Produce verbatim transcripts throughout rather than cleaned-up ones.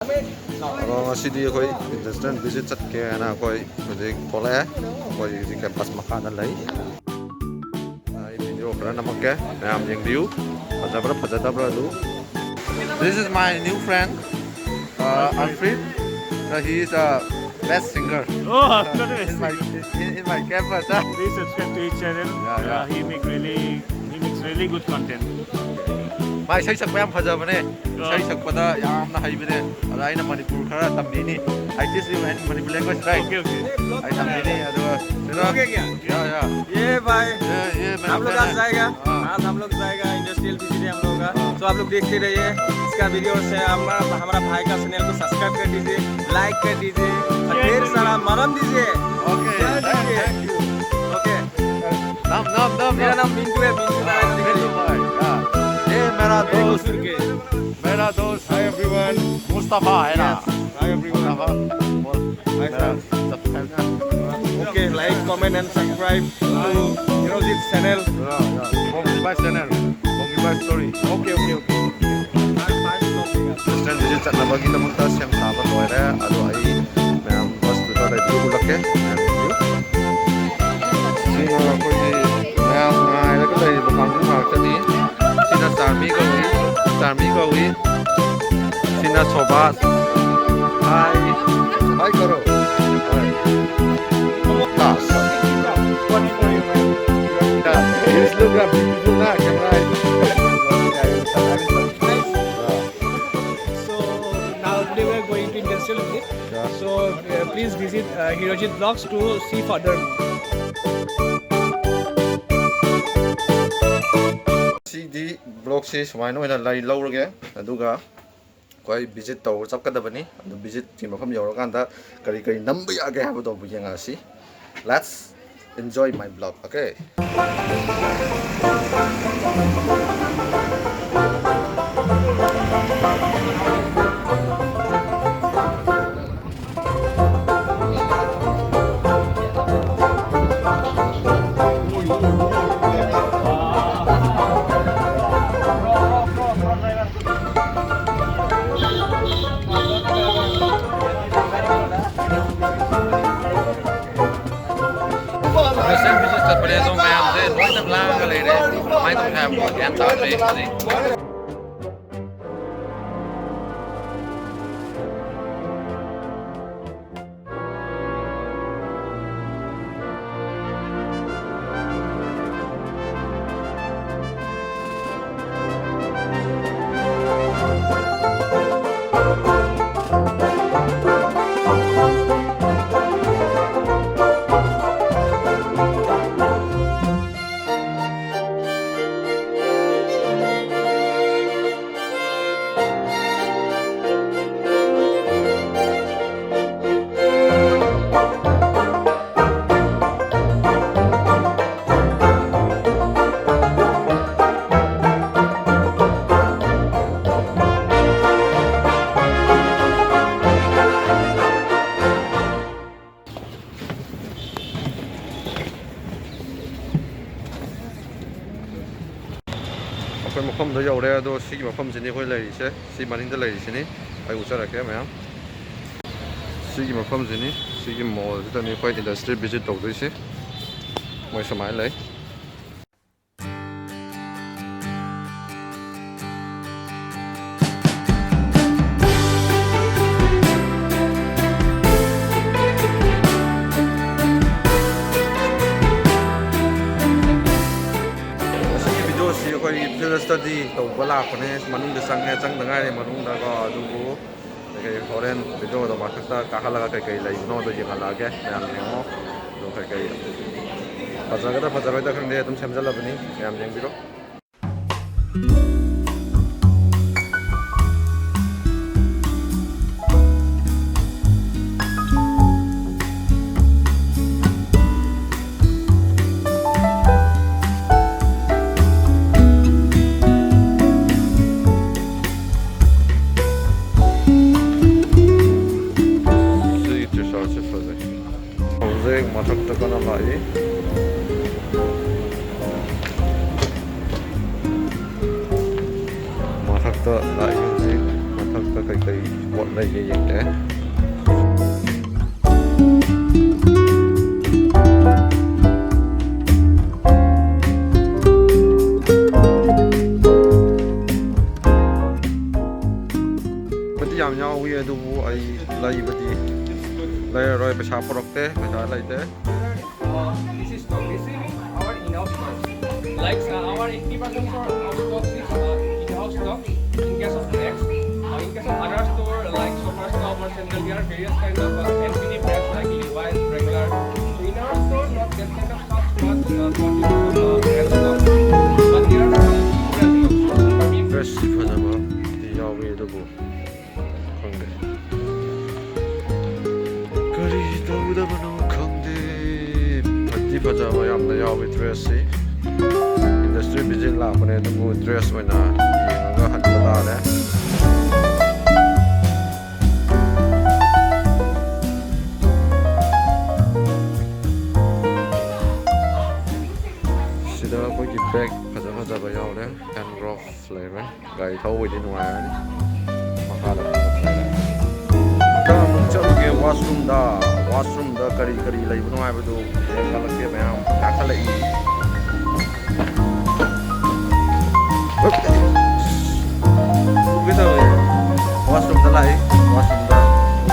ꯑꯗꯣ ꯉꯁꯤꯗꯤ ꯑꯩꯈꯣꯏ industrial visit ꯆꯠꯀꯦ ꯍꯥꯏꯅ ꯑꯩꯈꯣꯏ ꯍꯧꯖꯤꯛ ꯊꯣꯛꯂꯛꯑꯦ꯫ ꯑꯩꯈꯣꯏ ꯍꯧꯖꯤꯛ campus ꯃꯈꯥꯗ ꯂꯩ꯫ ꯑꯩ video ꯈꯔ ꯅꯝꯃꯛꯀꯦ, ꯃꯌꯥꯝ ꯌꯦꯡꯕꯤꯌꯨ, ꯐꯖꯕ꯭ꯔꯥ ꯐꯖꯗꯕ꯭ꯔꯥ ꯑꯗꯨ꯫ This is my new friend, uh, Alfred. Uh, he is a best singer. Oh, not a best in my, singer. In, in my campus, huh? Please subscribe to his channel. Yeah, yeah. Uh, he make really, he makes really good content. ꯃꯥ ꯏꯁꯩ ꯁꯛꯄ ꯌꯥꯝ ꯐꯖꯕꯅꯦ꯫ ꯑꯥ꯫ ꯏꯁꯩ ꯁꯛꯄꯗ ꯌꯥꯝꯅ ꯍꯩꯕꯅꯦ꯫ ꯑꯗ ꯑꯩꯅ ꯃꯅꯤꯄꯨꯔ ꯈꯔ ꯇꯝꯕꯤꯅꯤ꯫ I teach you in Manipur language, right? Okay, okay. ꯑꯩ ꯇꯝꯕꯤꯅꯤ꯫ ꯑꯗꯨꯒ ꯀꯩꯅꯣ? Okay, क्या? Yeah, yeah. ये भाई, ये, ये मेरा हम लोग friend आज है। जाएगा। हाँ। आज हम लोग जाएगा, industrial visit है हम लोगों का। हाँ। तो आप लोग देखते रहिए इसका video। से हमारा, हमारा भाई का channel को subscribe कर दीजिए, like कर दीजिए और share ढेर सारा मरम दीजिए। Okay, share thank, कीजिए। Thank you. Okay। नाम, नाम, नाम, मेरा नाम। नाम मिंटू है, मिंटू नारायण। मिंटू भाई, हाँ। ये मेरा दोस्त, मेरा दोस्त। Hi everyone. मुस्तफा है ना? Yes. Hi everyone. Mustafa. Hi मेरा sir. Subscribe ना। Okay, like, comment and subscribe to Hirojit channel. Yeah, yeah. Bongi Bai channel. Bongi Bai story. Okay, okay, okay. Industrial visit ꯆꯠꯅꯕꯒꯤꯗꯃꯛꯇ ꯁꯦꯝ ꯁꯥꯕ ꯂꯣꯏꯔꯦ꯫ ꯑꯗꯣ ꯑꯩ ꯃꯌꯥꯝ bus ꯇꯨꯗ ꯂꯩꯕꯗꯨ ꯎꯠꯂꯛꯀꯦ꯫ ꯃꯌꯥꯝ ꯌꯦꯡꯕꯤꯌꯨ꯫ ꯁꯤꯅ ꯑꯩꯈꯣꯏꯒꯤ ꯃꯌꯥꯝ ꯉꯥꯏꯔꯒ ꯂꯩꯔꯤꯕ ꯀꯥꯡꯕꯨ ꯉꯥꯛꯇꯅꯤ꯫ ꯁꯤꯅ ꯆꯥꯔꯃꯤ ꯀꯧꯏ, ꯆꯥꯔꯃꯤ ꯀꯧꯏ꯫ ꯁꯤꯅ ꯁꯣꯕꯥꯁ꯫ Hi. Hi ꯀꯧꯔꯣ꯫ Hi. Das. Please look up. Beautiful ꯅꯥ, camera. So now today we are going to industrial visit. Yeah. So uh, please visit uh, Hirojit Vlogs to see further. ꯁꯤꯗꯤ vlogꯁꯤ ꯁꯨꯃꯥꯏꯅ ꯑꯣꯏꯅ ꯂꯩ ꯂꯧꯔꯒꯦ꯫ ꯑꯗꯨꯒ ꯑꯩꯈꯣꯏ visit ꯇꯧꯕ ꯆꯠꯀꯗꯕꯅꯤ꯫ ꯑꯗꯨ visitꯀꯤ ꯃꯐꯝ ꯌꯧꯔꯀꯥꯟꯗ ꯀꯔꯤ ꯀꯔꯤ ꯅꯝꯕ ꯌꯥꯒꯦ ꯍꯥꯏꯕꯗꯣ ꯑꯃꯨꯛ ꯌꯦꯡꯉꯛꯑꯁꯤ꯫ Let's enjoy my vlog, okay? ꯀꯃꯥꯏꯅ ꯇꯧꯅꯤ ꯍꯥꯏꯕ ꯒ꯭ꯌꯥꯟ ꯇꯥꯗ꯭ꯔꯦ ꯍꯧꯖꯤꯛ꯫ ꯑꯩꯈꯣꯏ ꯃꯐꯝꯗ ꯌꯧꯔꯦ꯫ ꯑꯗꯣ ꯁꯤꯒꯤ ꯃꯐꯝꯁꯤꯅꯤ ꯑꯩꯈꯣꯏ ꯂꯩꯔꯤꯁꯦ꯫ ꯁꯤ ꯃꯅꯤꯡꯗ ꯂꯩꯔꯤꯁꯤꯅꯤ꯫ ꯑꯩ ꯎꯠꯆꯔꯛꯀꯦ ꯃꯌꯥꯝ꯫ ꯁꯤꯒꯤ ꯃꯐꯝꯁꯤꯅꯤ꯫ ꯁꯤꯒꯤ ꯃꯣꯜꯁꯤꯗꯅꯤ ꯑꯩꯈꯣꯏ ꯏꯟꯗꯁꯇ꯭ꯔꯤ ꯚꯤꯖꯤꯠ ꯇꯧꯗꯣꯏꯁꯦ꯫ ꯃꯣꯏ ꯁꯨꯃꯥꯏꯅ ꯂꯩ꯫ ꯉꯁꯤꯒꯤ ꯚꯤꯗꯤꯑꯣꯁꯤ ꯑꯩꯈꯣꯏꯒꯤ ꯐꯤꯜꯗ ꯁ꯭ꯇꯗꯤ ꯇꯧꯕ ꯂꯥꯛꯄꯅꯦ꯫ ꯃꯅꯨꯡꯗ ꯆꯪꯉꯦ, ꯆꯪꯗ ꯉꯥꯏꯔꯤ ꯃꯅꯨꯡꯗꯀꯣ꯫ ꯑꯗꯨꯕꯨ ꯀꯩꯀꯩ ꯍꯣꯔꯦꯟ ꯚꯤꯗꯤꯑꯣꯗꯣ ꯃꯊꯛꯇ ꯀꯥꯈꯠꯂꯒ ꯀꯩꯀꯩ ꯂꯩꯕꯅꯣꯗꯣ ꯌꯦꯡꯍꯜꯂꯛꯑꯒꯦ꯫ ꯃꯌꯥꯝ ꯌꯦꯡꯉꯣ꯫ ꯑꯗꯣ ꯀꯩꯀꯩ ꯐꯖꯒꯗ꯭ꯔꯥ ꯐꯖꯔꯣꯏꯗ꯭ꯔꯥ ꯈꯪꯗꯦ, ꯑꯗꯨꯝ ꯁꯦꯝꯖꯜꯂꯕꯅꯤ꯫ ꯃꯌꯥꯝ ꯌꯦꯡꯕꯤꯔꯣ꯫ ꯁꯤꯒꯤ ꯇ꯭ꯔꯤꯁꯥꯜꯁꯦ ꯐꯖꯩ꯫ ꯍꯧꯖꯤꯛ ꯃꯊꯛꯇ ꯀꯟꯅ ꯂꯥꯛꯏ꯫ ꯃꯊꯛꯇ ꯂꯥꯛꯏ ꯍꯧꯖꯤꯛ꯫ ꯃꯊꯛꯇ ꯀꯩꯀꯩ ꯄꯣꯠ ꯂꯩꯒꯦ ꯌꯦꯡꯒꯦ꯫ ꯌꯥꯝ ꯌꯥꯎꯏ, ꯑꯗꯨꯕꯨ ꯑꯩ ꯂꯩꯕꯗꯤ ꯂꯩꯔꯔꯣꯏ, ꯄꯩꯁꯥ ꯄꯨꯔꯛꯇꯦ, ꯄꯩꯁꯥ ꯂꯩꯇꯦ꯫ Uh, this is stock, receiving our in-house stock. Like, uh, our eighty percent for our stock is, uh, in-house stock. In case of Max, uh, in case of other store like Shoppers Stop or Central, there are various kind of, uh, N P D brands like Levi's, Wrangler. So in our store, not that kind of stuff, but, uh, not in, uh, brand stock. But there are some brand stock. Dress ꯐꯖꯕ ꯗꯤ ꯌꯥꯎꯏ, ꯑꯗꯨꯕꯨ ꯈꯪꯗꯦ꯫ ꯀꯔꯤ ꯇꯧꯗꯕꯅꯣ ꯈꯪꯗꯦ꯫ ꯐꯗꯤ ꯐꯖꯕ ꯌꯥꯝꯅ ꯌꯥꯎꯏ dress ꯁꯤ꯫ Industry visit ꯂꯥꯛꯄꯅꯦ, ꯑꯗꯨꯕꯨ dress ꯑꯣꯏꯅ ꯌꯦꯡꯉꯒ ꯍꯟꯕ ꯇꯥꯔꯦ꯫ ꯁꯤꯗ ꯑꯩꯈꯣꯏꯒꯤ bag ꯐꯖ ꯐꯖꯕ ꯌꯥꯎꯔꯦ꯫ Hand gloves ꯂꯩꯔꯦ꯫ ꯒꯥꯔꯤ ꯊꯧꯕꯩꯗꯤ ꯅꯨꯡꯉꯥꯏꯔꯅꯤ꯫ ꯃꯈꯥꯗ ꯑꯃꯨꯛ ꯆꯠꯂꯒꯦ washroom ꯗ꯫ Washroom ꯗ ꯀꯔꯤ ꯀꯔꯤ ꯂꯩꯕꯅꯣ ꯍꯥꯏꯕꯗꯨ ꯌꯦꯡꯈꯠꯂꯛꯀꯦ ꯃꯌꯥꯝ꯫ ꯀꯥꯈꯠꯂꯛꯏ꯫ ꯎꯒꯦ ꯇꯧꯋꯦ꯫ Washroom ꯗ ꯂꯥꯛꯏ꯫ Washroom ꯗ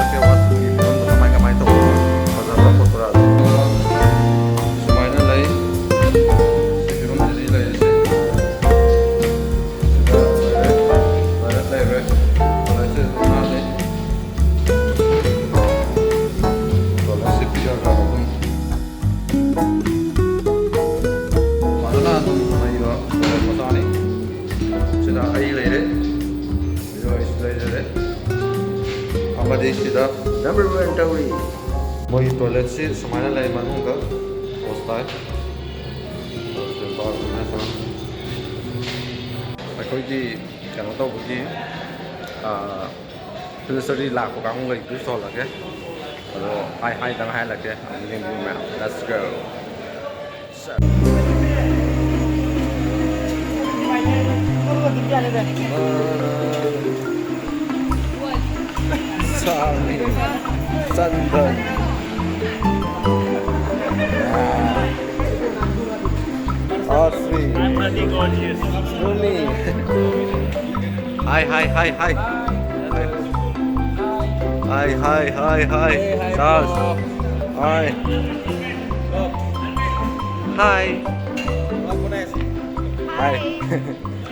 ꯎꯒꯦ꯫ Washroom ꯒꯤ ꯐꯤꯕꯝꯗꯣ ꯀꯃꯥꯏ ꯀꯃꯥꯏ ꯇꯧꯕꯅꯣ? ꯐꯖꯕ꯭ꯔꯥ ꯈꯣꯠꯄ꯭ꯔꯥ? ꯁꯨꯃꯥꯏꯅ ꯂꯩ꯫ ꯁꯤ ꯐꯤꯕꯝꯁꯤꯗꯤ ꯂꯩꯔꯤꯁꯦ꯫ ꯁꯤꯗ ꯂꯩꯔꯦ, toilet ꯂꯩꯔꯦ꯫ Toilet ꯁꯦ ꯑꯗꯨꯝ ꯅꯥꯜꯂꯤ꯫ Toilet seat ꯄꯤꯖꯈ꯭ꯔꯕ ꯑꯗꯨꯝ꯫ ꯐꯖꯅ ꯑꯗꯨꯝ ꯂꯩꯕ toilet ꯃꯆꯥꯅꯤ꯫ ꯁꯤꯗ ꯑꯩ ꯂꯩꯔꯦ꯫ ꯁꯤꯗ ꯑꯩꯁꯨ ꯂꯩꯖꯔꯦ꯫ ꯑꯃꯗꯤ ꯁꯤꯗ number one ꯇꯧꯔꯤ꯫ ꯃꯣꯏꯒꯤ toilet ꯁꯤ ꯁꯨꯃꯥꯏꯅ ꯂꯩ ꯃꯅꯨꯡꯗ꯫ Post ꯇꯥꯏ꯫ ꯑꯩꯈꯣꯏꯒꯤ ꯀꯩꯅꯣ ꯇꯧꯕꯒꯤ, ꯑꯥ, field study ꯂꯥꯛꯄ ꯀꯥꯡꯕꯨꯈꯩ ꯄꯨꯁ ꯇꯧꯍꯜꯂꯒꯦ꯫ ꯑꯗꯣ ꯍꯥꯏ ꯍꯥꯏꯗꯪ ꯍꯥꯏꯍꯜꯂꯛꯀꯦ꯫ ꯑꯃꯨꯛ ꯌꯦꯡꯕꯤꯌꯨ ꯃꯌꯥꯝ꯫ Let's go꯫ ꯁꯥꯃꯤ꯫ ꯆꯟꯗꯟ꯫ ꯑꯥ꯫ ꯑꯥꯁ꯭ꯔꯤ꯫ I'm bloody gorgeous. Rumi. Hi, hi, hi, hi. Hi, hi, hi, hi. Charles. Hi. Hi. Hi.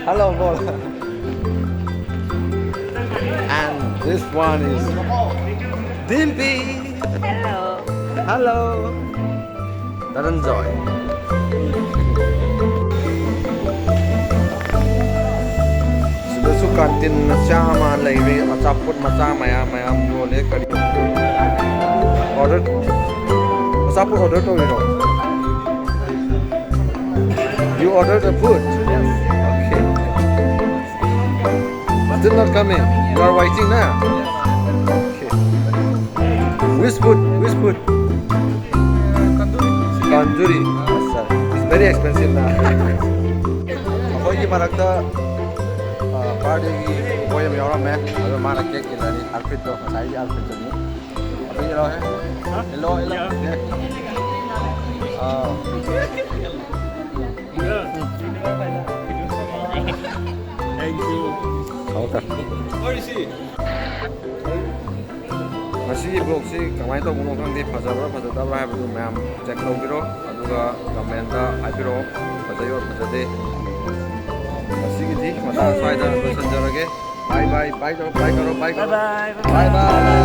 Hello, Paul. And this one is Dimpi. Hello. Hello. Dhananjoy. ꯁꯤꯗꯁꯨ canteen ꯃꯆꯥ ꯑꯃ ꯂꯩꯔꯦ, ꯑꯆꯥꯄꯣꯠ ꯃꯆꯥ ꯃꯌꯥꯝ ꯃꯌꯥꯝ ꯌꯣꯜꯂꯦ꯫ ꯀꯔꯤ ꯑꯣꯔꯗꯔ, ꯑꯆꯥꯄꯣꯠ ꯑꯣꯔꯗꯔ ꯇꯧꯔꯤꯔꯣ? You order the food? Yes. Okay. Still not coming. You are waiting, na? Okay. Which food? Which food? Kanduri. It's very expensive, na? ꯑꯩꯈꯣꯏꯒꯤ ꯃꯔꯛꯇ ꯕꯥꯔꯗꯦꯒꯤ ꯕꯣꯏ ꯑꯃ ꯌꯥꯎꯔꯝꯃꯦ꯫ ꯑꯗꯣ ꯃꯥꯅ ꯀꯦꯛ ꯏꯜꯂꯅꯤ꯫ ꯑꯥꯎꯠꯐꯤꯠꯇꯣ, ꯉꯁꯥꯏꯒꯤ ꯑꯥꯎꯠꯐꯤꯠꯇꯨꯅꯤ꯫ ꯑꯗꯨ ꯏꯜꯂꯣꯍꯦ꯫ ꯏꯜꯂꯣ, ꯏꯜꯂꯣ꯫ ꯑꯥ꯫ ꯊꯝꯃꯣ, ꯊꯝꯃꯣ꯫ ꯉꯁꯤꯒꯤ ꯕ꯭ꯂꯣꯛꯁꯤ ꯀꯃꯥꯏꯅ ꯇꯧꯕꯅꯣ ꯈꯪꯗꯦ, ꯐꯖꯕ꯭ꯔꯥ ꯐꯖꯗꯕ꯭ꯔꯥ ꯍꯥꯏꯕꯗꯨ ꯃꯌꯥꯝ ꯆꯦꯛ ꯇꯧꯕꯤꯔꯣ, ꯑꯗꯨꯒ ꯀꯃꯦꯟꯗ ꯍꯥꯏꯕꯤꯔꯛꯑꯣ, ꯐꯖꯩ ꯑꯣꯔ ꯐꯖꯗꯦ꯫ ꯉꯁꯤꯒꯤꯗꯤ ꯃꯇꯥꯡ ꯁ꯭ꯋꯥꯏꯗ ꯂꯣꯏꯁꯤꯟꯖꯔꯒꯦ꯫ ꯕꯥꯏ ꯕꯥꯏ, ꯕꯥꯏ ꯇꯧꯔꯣ, ꯕꯥꯏ ꯇꯧꯔꯣ, ꯕꯥꯏ ꯇꯧꯔꯣ꯫ ꯕꯥꯏ ꯕꯥꯏ꯫ ꯕꯥꯏ ꯕꯥꯏ꯫